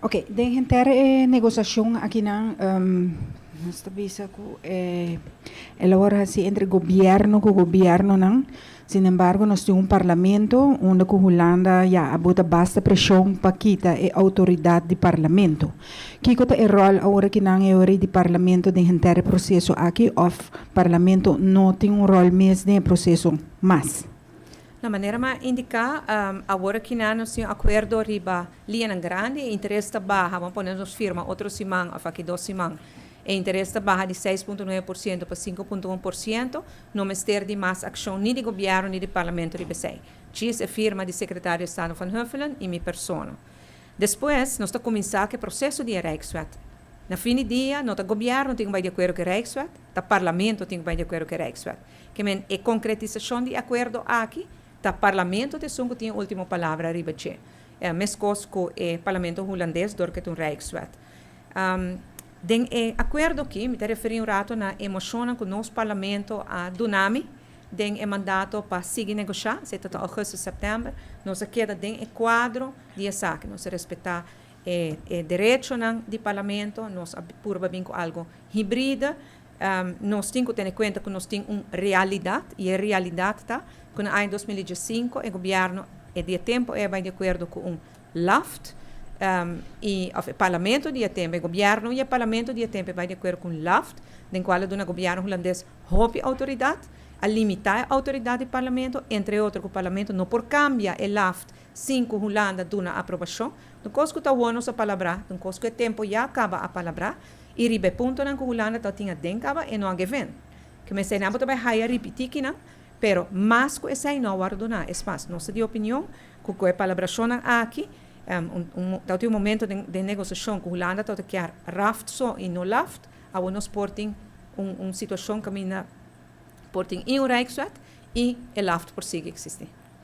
Ok, den henter e negosiashon akinan nos ta bisa ku e el a wòrdu hasi entre gobièrnu ku gobièrnunan. Sin embargo nos tin un parlamento unda ku Hulanda ya a bota basta preshon pa kita e outoridat di parlamento. Kiko ta e ròl awor akinan e ora di parlamento den henter e proseso aki òf parlamento no tin un ròl mes den e proseso mas? Na manera m'a indiká, awor akinan nos tin un akuerdo riba liñanan grandi, e interes ta baha, ban pone nos firma otro siman òf aki 2 siman, e interes ta baha di 6,9% pa 5,1%, no mester di mas akshon ni di gobièrnu ni di parlamento riba esei. Djis e firma di sekretario di Estado Van Huffelen i mi persona. Despues nos ta kuminsá ku e proseso di e Rijkswet. Na fin di dia no ta gobièrnu tin ku bai di akuerdo ku e Rijkswet, ta parlamento tin ku bai di akuerdo ku e Rijkswet. Ke men e konkretisashon di akuerdo aki ta parlamento ta esun ku tin e último palabra riba dje. Meskos ku e parlamento hulandes dor ku e ta un Rijkswet. Den e akuerdo aki mi ta referí un rato na e moshonnan ku nos parlamento a duna mi den e mandato pa sigui negoshá, esei ta ta ougùstùs, sèptèmber. Nos a keda den e kuadro di esaki. Nos a respetá e derechonan di parlamento, nos a purba bin ku algu hibride. Nos tin ku tene kuenta ku nos tin un realidat i e realidat ta ku na aña 2015 e gobièrnu e di e tempu ei a bai di akuerdo ku un LAFT i òf e parlamento di e tempu, e gobièrnu i e parlamento di e tempu a bai di akuerdo ku un LAFT den kual a duna gobièrnu hulandes hopi outoridat, a limitá e outoridat di parlamento, entre otro ku parlamento no por kambia e LAFT sin ku Hulanda duna aprobashon. Un kos ku ta awor nos a palabrá, un kos ku e tempu ya kaba a palabrá i riba e puntonan ku Hulanda ta tin aden kaba e no a geven. Ke mester nan bo ta bai haya ripití kinan, pero mas ku esei no a wòrdu duná. Es mas, nos ta di opinion ku ku e palabrashonnan aki, un ta tin un momento den den negosiashon ku Hulanda tabata kier raft so i no laft, awor nos por tin un un situashon kaminda por tin i un Rijkswet i e laft por sigui eksistí.